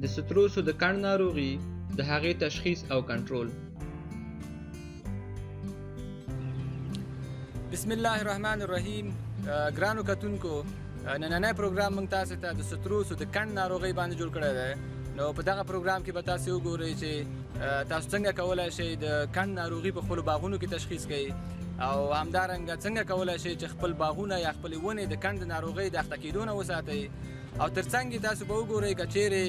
د ستروسو د کڼ ناروغي، د هغې تشخیص او کنټرول. بسم الله الرحمن الرحیم. ګرانو کتونکو، نننی پروګرام موږ تاسو ته د ستروسو د کڼ ناروغۍ باندې جوړ کړی دی. نو په دغه پروګرام کې به تاسو وګورئ چې تاسو څنګه کولای شئ د کڼ ناروغي په خپلو باغونو کې تشخیص کړئ، او همدارنګه څنګه کولای شئ چې خپل باغونه یا خپلې ونې د کڼ د ناروغۍ د اخته کېدو نه وساتئ. او ترڅنګ یې تاسو به وګورئ که چیرې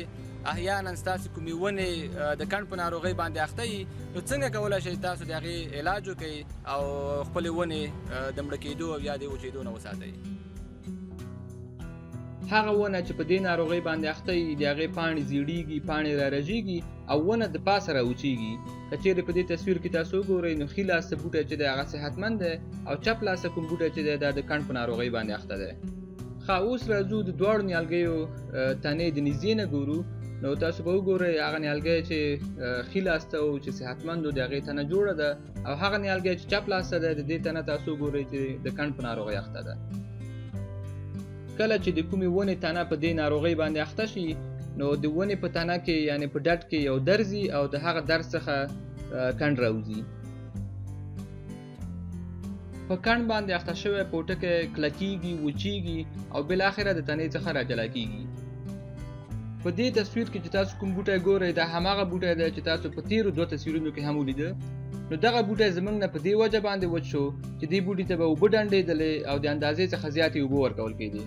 احیانا ستاسو کومې ونې د کڼ په ناروغۍ باندې اخته وي، نو څنګه کولای شئ تاسو د هغې علاج وکړئ او خپلې ونې د مړه کېدو او یا د وچېدو نه وساتئ. هغه ونه چې په دې ناروغۍ باندې اخته وي، د هغې پاڼې زیړیږي، پاڼې را رژیږي او ونه د پاسه راوچیږي. که چیرې په دې تصویر کې تاسو وګورئ، نو ښي لاس ته بوټی چې دی هغه صحتمند دی او چپ لاس ته کوم بوټی چې دی دا د کڼ په ناروغۍ باندې اخته دی. ښه، اوس راځو د دواړو نیالګیو تنې د نږدې نه ګورو. نو تاسو به وګورئ هغه نیالګی چې ښي لاس ته و چې صحتمند و، د هغې تنه جوړه ده، او هغه نیالګی چې چپ لاس ته دی د دې تنه تاسو وګورئ چې د کڼ په ناروغۍ اخته ده. کله چې د کومې ونې تنه په دې ناروغۍ باندې اخته شي، نو د ونې په تنه کې یعنې په ډډ کې یو درز او د هغه درز څخه کڼ راوځي. په کڼ باندې اخته شوی پوټکی کلکیږي، وچیږي او بالاخره د تنې څخه راجلا کیږي. په دې تصویر کې چې تاسو کوم بوټی ګورئ، دا هماغه بوټی دی چې تاسو په تیرو دوه تصویرونو کې هم ولیده. نو دغه بوټی زموږ نه په دې وجه باندې وچ شو چې دې بوټي ته به اوبه ډنډېدلې او د اندازې څخه زیاتې اوبه ورکول کېدې.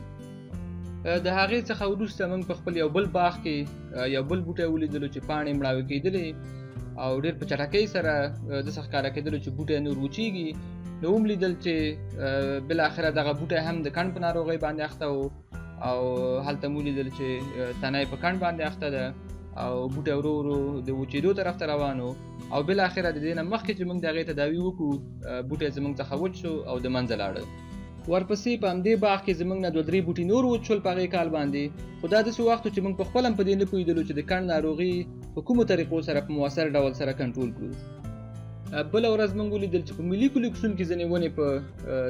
د هغې څخه وروسته موږ په خپل یو بل باغ کې یو بل بوټی ولیدلو چې پاڼې مړاوې کېدلې او ډېر په چټکۍ سره داسې ښکاره کېدلو چې بوټی نور وچیږي. نو وم لیدل چې بالاخره دغه بوټی هم د کڼ په ناروغۍ باندې اخته و، او هلته مو لیدل چې تنه یې په کڼ باندې اخته ده او بوټی ورو ورو د وچېدو طرف ته روان و، او بالاخره د دې نه مخکې چې موږ د هغې تداوي وکړو، بوټی زموږ څخه وچ شو او د منځه لاړه. ورپسې په همدې باغ کې زموږ نه دوه درې بوټي نور وچ شول په هغې کال باندې. خو دا داسې وخت و چې موږ په خپله هم په دې نه پوهېدلو چې د کڼ ناروغي په کومو طریقو سره په موثر ډول سره کنټرول کړو. بله ورځ موږ ولیدل چې په ملي کلیکسیون کې ځینې ونې په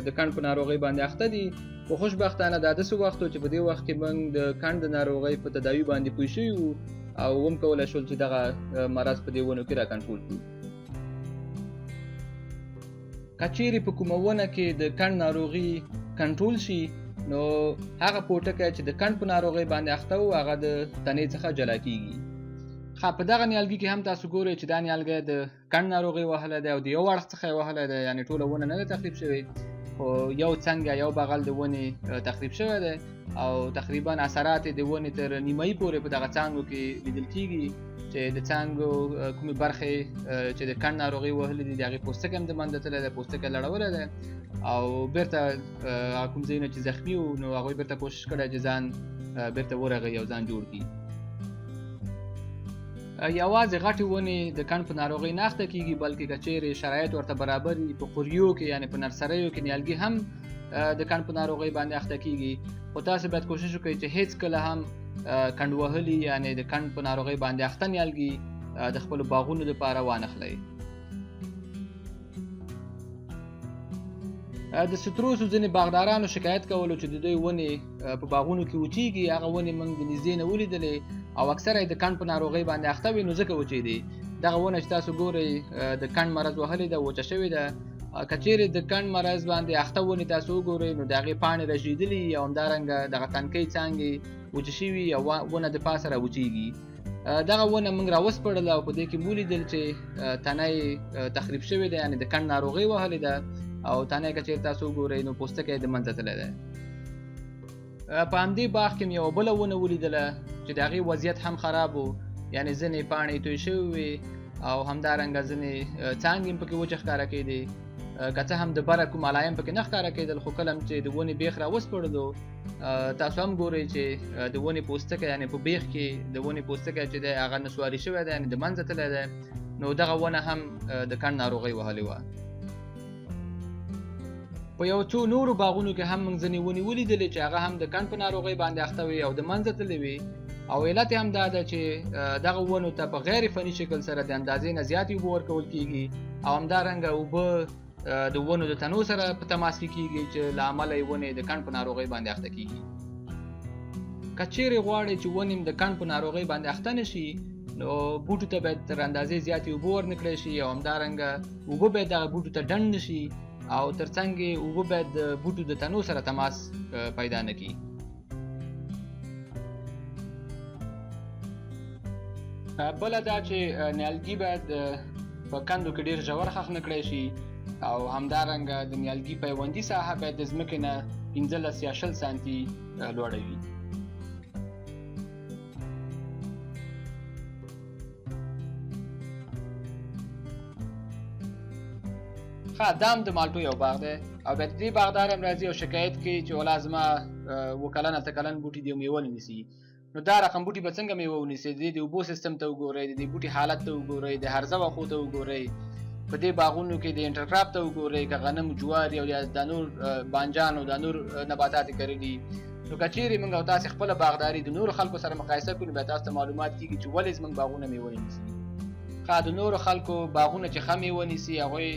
د کڼ په ناروغۍ باندې اخته دي، خو خوشبختانه دا داسې وخت و چې په دې وخت کې موږ د کڼ د ناروغۍ په تداوي باندې پوه شوي وو او وم کولی شول چې دغه مرض په دې ونو کې را کنټرول کړو. که چیرې په کومه ونه کې د کڼ ناروغي کنټرول شي، نو هغه پوټکی چې د کڼ په ناروغۍ باندې اخته و هغه د تنې څخه جلا کیږي. ښه، په دغه نیالګي کې هم تاسو ګورئ چې دا نیالګی د کڼ ناروغۍ وهلی دی او د یو اړخ څخه یې وهلی دی، یعنې ټوله ونه نه ده تخریب شوې، خو یو څنګ یا یو بغل د ونې تخریب شوی دی او تقریبا اثرات یې د ونې تر نیمایي پورې په دغه څانګو کې لیدل کیږي چې د څانګو کومې برخې چې د کڼ ناروغۍ وهلې دي، د هغې پوستکی هم د منځه تللی دی، پوستکی لړولی دی او بیرته هغه کوم ځایونه چې زخمي وو، نو هغوی بیرته کوشش کړی چې ځان بیرته ورغوي او ځان جوړ کړي. یوازې غټې ونې د کڼ په ناروغۍ نه اخته کیږي، بلکې که چیرې شرایط ورته برابر وي، په قوریو کې یعنې په نرسریو کې نیالګي هم د کڼ په ناروغۍ باندې اخته کیږي. خو تاسو باید کوشش وکړئ چې هیڅکله هم کڼ وهلي یعنې د کڼ په ناروغۍ باندې اخته نیالګي د خپلو باغونو دپاره وانخلئ. د ستروسو ځینې باغدارانو شکایت کولو چې د دوی ونې په باغونو کې وچیږي. هغه ونې موږ د نږدې نه ولیدلې او اکثره یې د کڼ په ناروغۍ باندې اخته وي، نو ځکه وچېدې. دغه ونه چې تاسو ګورئ د کڼ مرض وهلې ده، وچه شوې ده. که چیرې د کڼ مرض باندې اخته ونې تاسو وګورئ، نو د هغې پاڼې رژېدلي او همدارنګه دغه تنکۍ څانګې وچې شوي او ونه د پاسه راوچیږي. دغه ونه موږ راوسپړله او په دې کې مو ولیدل چې تنه یې تخریب شوې ده، یعنې د کڼ ناروغۍ وهلې ده او تنه یې که چیرې تاسو وګورئ نو پوستکی یې د منځه تللی دی. په همدې باغ کې مې یوه بله ونه ولیدله چې د هغې وضعیت هم خراب و، یعنې ځینې پاڼې توی شوې وې او همدارنګه ځینې څانګې هم پکې وچې ښکاره کېدې. که څه هم د بره کوم علایم پکې نه ښکاره کېدل، خو کله هم چې د ونې بیخ راوسپړلو، تاسو هم ګورئ چې د ونې پوستکی یعنې په بیخ کې د ونې پوستکی چې دی هغه نسواري شوی دی، یعنې د منځه تللی دی. نو دغه ونه هم د کڼ ناروغۍ وهلې وه. په یو څو نورو باغونو کې هم موږ ځینې ونې ولیدلې چې هغه هم د کڼ په ناروغۍ باندې اخته وې او د منځه تللې وې، او علت یې هم دا ده چې دغه ونو ته په غیر فني شکل سره د اندازې نه زیاتې اوبه ورکول کیږي او همدارنګه اوبه د ونو د تنو سره په تماس کې کیږي چې له امله یې ونې د کڼ په ناروغۍ باندې اخته کیږي. که چیرې غواړئ چې ونې د کڼ په ناروغۍ باندې اخته نه شي نو بوټو ته باید تر اندازې زیاتې اوبه ورنکړی شي او همدارنګه اوبه باید دغه بوټو ته ډنډ نه شي او ترڅنګ یې اوبه باید د بوټو د تنو سره تماس پیدا نه کړي. بله دا چې نیالګي باید په کندو کې ډېر ژور ښخ نه کړی شي او همدارنګه د نیالګي پیوندي ساحه باید د ځمکې نه 15 یا 20 سانتي لوړه وي. ښه، دا هم د مالټو یو باغ دی او بیا د دې باغدار هم راځي او شکایت کوي چې ولا زما 7 کلن 8 کلن بوټي دی میوه نه نیسي. نو دا رقم بوټي به څنګه میوه ونیسي؟ د دې د اوبو سیستم ته وګورئ، د دې بوټي حالت ته وګورئ، د هرزه واښو ته وګورئ، په دې باغونو کې د انټرکراپ ته وګورئ که غنم، جواري او یا دا نور بانجان او دا نور نباتات یې کرلي. نو که چیرې موږ او تاسې خپله باغداري د نورو خلکو سره مقایسه کړو نو بیا تاسو ته معلومات کېږي چې ولې زموږ باغونه میوه نه نیسي. ښه، د نورو خلکو باغونه چې ښه میوه نیسي هغوی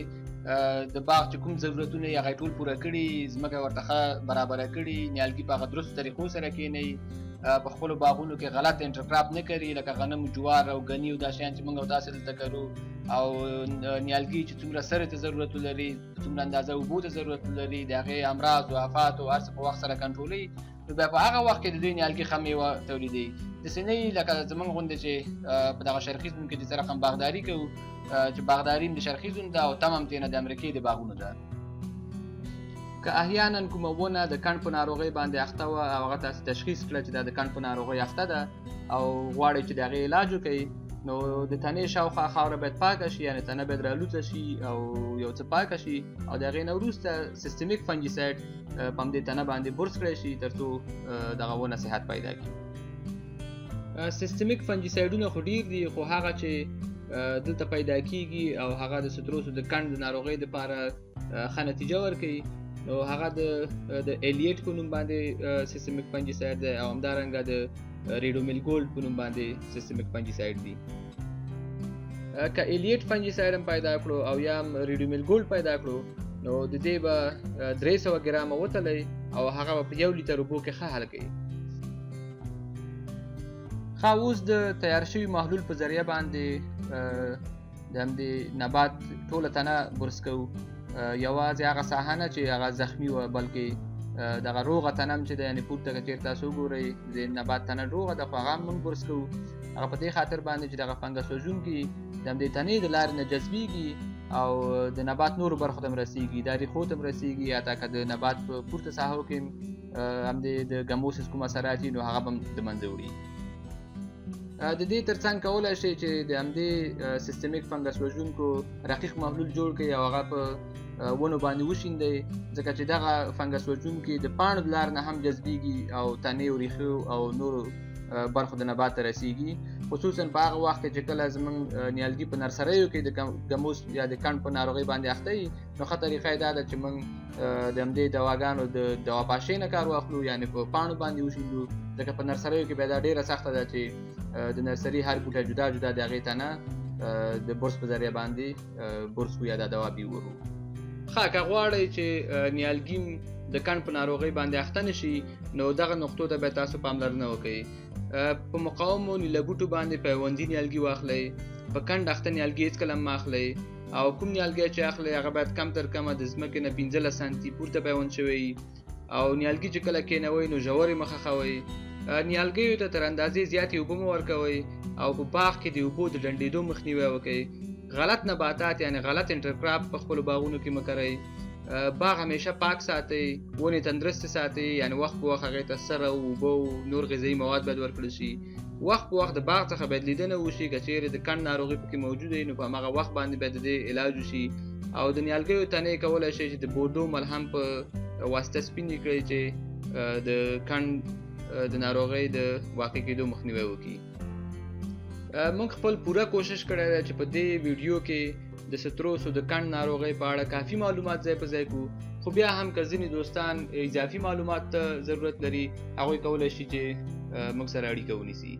د باغ چې کوم ضرورتونه یې هغه ټول پوره کړي، ځمکه ورته ښه برابره کړي، نیالګي په هغه درستو طریقو سره کښېنوي، په خپلو باغونو کې غلط انټرکراپ نه کوي لکه غنم، جوار او ګني او دا شیان چې موږ او تاسې دلته کرو، او نیالګي چې څومره سرې ته ضرورت ولري، څومره اندازه اوبو ته ضرورت ولري، د هغې امراض او آفات او هر څه په وخت سره کنټرولوي. نو بیا په هغه وخت کې د دوی نیالګي ښه میوه تولیدوي. داسې نه وي لکه زموږ غوندې چې په دغه شرقي زون کې چې څه رقم باغداري کوو، چې باغداري هم د شرقي زون ده او تمه هم ترې نه د امریکې د باغونو ده. که احیانا کومه ونه د کڼ په ناروغۍ باندې اخته وه او هغه تاسې تشخیص کړه چې دا د کڼ په ناروغۍ اخته ده او غواړئ چې د هغې علاج وکړئ، نو د تنې شاوخوا خاوره باید پاکه شي، یعنې تنه باید رالوڅه شي او یو څه پاکه شي او د هغې نه وروسته سیستمیک فنجیسایډ په همدې تنه باندې برس کړی شي ترڅو دغه ونه صحت پیدا کړي. سیستمیک فنجیسایډونه خو ډېر دي، خو هغه چې دلته پیدا کیږي او هغه د ستروسو د کڼ د ناروغۍ دپاره ښه نتیجه ورکوي، نو هغه د الیټ په نوم باندې سیستمیک فنجیسایډ دی او همدارنګه د ریډومیل ګولډ په نوم باندې سیستمیک فنجیسایډ دي. که الیټ فنجیسایډ هم پیدا کړو او یا هم ریډومیل ګولډ پیدا کړو نو د دې به 300 ګرامه وتلی او هغه به په 1 لیتر اوبو کې ښه حل کوي. ښه، اوس د تیار شوي محلول په ذریعه باندې د همدې نبات ټوله تنه برس کوو، یوازې هغه ساحه نه چې هغه زخمي وه، بلکې دغه روغه تنه هم چې ده، یعنې پورته که چېرې تاسو وګورئ د نبات تنه روغه ده خو هغه هم موږ برس کوو. هغه په دې خاطر باندې چې دغه فنګس وژونکي د همدې تنې د لارې نه جذبیږي او د نبات نورو برخو ته هم رسیږي، دا ریښو ته هم رسیږي، حتی که د نبات په پورته ساحو کې همدې د ګموسس کوم اثرات وي نو هغه به هم د منځه وړي. د دې ترڅنګ کولی شئ چې د همدې سیستمیک فنګس وژونکو رقیق محلول جوړ کړئ او هغه په ونو باندې وشیندئ، ځکه چې دغه فنګس وژونکي د پاڼو د لارې نه هم جذبیږي او تنې او ریښو او نورو برخو د نبات ته رسیږي، خصوصا په هغه وخت کې چې کله زموږ نیالګي په نرسریو کې د ګموس یا د کڼ په ناروغۍ باندې اخته وي، نو ښه طریقه یې دا ده چې موږ د همدې دواګانو د دواپاشۍ نه کار واخلو، یعنې په پاڼو باندې وشیندو، ځکه په نرسریو کې بیا دا ډېره سخته ده چې د نرسري هر بوټی جدا جدا د هغې تنه د برس په ذریعه باندې برس کړو یا دا دوا بې ووهو. ښه، که غواړئ چې نیالګي د کڼ په ناروغۍ باندې اخته نه شي نو دغه نقطو ته باید تاسو پاملرنه وکړئ. په مقاومو نیلګوټو باندې پیوندي نیالګي واخلئ، په کنډ اخته نیالګي هېڅکله هم مه اخلئ، او کوم نیالګی چې اخلئ هغه باید کم تر کمه د ځمکې نه 15 سانتي پورته پیوند شوی وي، او نیالګي چې کله کینوئ نو ژورې مه ښخوئ، نیالګیو ته تر اندازې زیاتې اوبه مه ورکوئ، او په باغ کې د اوبو د ډنډېدو مخنیوی وکړئ. غلط نباتات یعنې غلط انټرکراپ په خپلو باغونو کې مه کرئ. باغ همیشه پاک ساتئ، ونې تندرستې ساتئ، یعنې وخت په وخت هغې ته سره او اوبه او نور غذایي مواد باید ورکړل شي. وخت په وخت د باغ څخه باید لیدنه وشي، که چیرې د کڼ ناروغي پکې موجوده وي نو په هماغه وخت باندې باید د دې علاج وشي. او د نیالګیو تنې کولی شئ چې د بوردو ملهم په واسطه سپینې کړئ چې د کڼ د ناروغۍ د واقع کېدو مخنیوی وکړي. موږ خپل پوره کوشش کړی دی چې په دې ویډیو کې د ستروسو د کڼ ناروغۍ په اړه کافي معلومات ځای په ځای کړو، خو بیا هم که ځینې دوستان اضافي معلومات ته ضرورت لري هغوی کولی شي چې موږ سره اړیکه ونیسي.